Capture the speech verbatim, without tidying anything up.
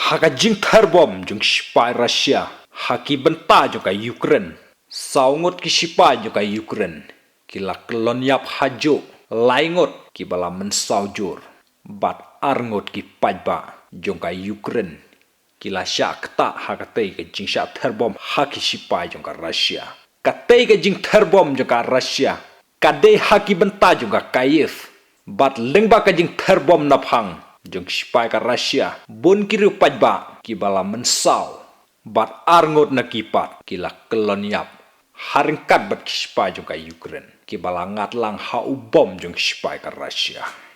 Ha ka jingther bom jong ki shipai Russia ha ki bynta jong ka Ukraine, saw ngut ki shipai jong ka Ukraine ki la kyllon ïap ha juh, lai ngut kiba la mynsaw jur, bad ar ngut ki paidbah jong ka Ukraine ki la shah ktah ha katei ka jingshah ther bom ha ki shipai jong ka Russia. Katei ka jingther bom jong ka Russia ka dei ha ki bynta jong ka Kyiv, bad lyngba ka jingther bom naphang jong ki shipai ka Russia, bun ki riew paidbah kiba la mynsaw, bad ar ngut na ki pat ki la kyllon ïap ha ryngkat bad ki shipai jong ka Ukraine kiba la ngat lang ha u bom jong ki shipai ka Russia.